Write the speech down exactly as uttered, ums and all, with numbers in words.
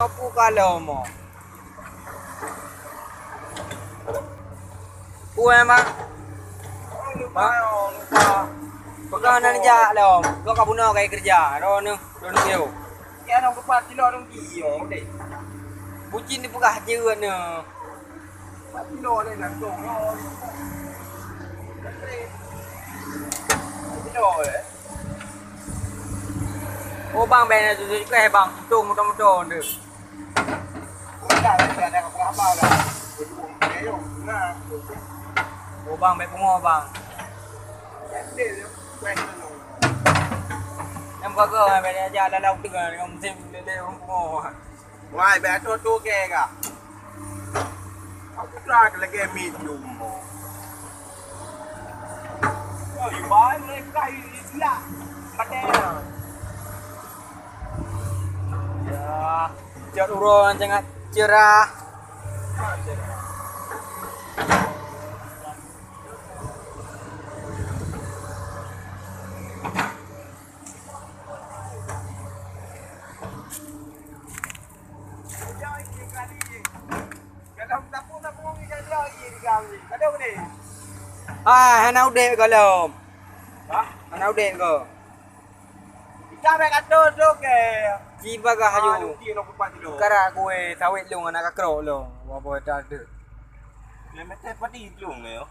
Apa kalau mo? Kueh mak. Lupa, lupa. Pegang nan jak lom. Lo ka bunoe kai kerja. Ro neu, ro neu yo. Ya nang kupat kilo nang kilo deh. Bucin dipeugah jeuet neu. Empat kilo deh nang tong. Kilo deh. Oh bang, bèk na tutoe keu bang, tutoe moto-moto tu. Oh bang, bèk pungo bang. Nyang bagoe bèk aja lalau teungoh ngon musim lele ureueng pungo. Wai, bèk tu tu ke ka. Aku tak lagi minum. Oh, ibai mereka ini dia. Pakai. Ya, cat uroe sangat cerah. Ah, hana udép goh lom. Hah? Hana udép goh. Kita bèk kata tu ke. Ci bagah aju. Karak kueh sawét lôn aneuk kakrok lôn. Wa boh dah deuh. Kilometer padi lôn yo.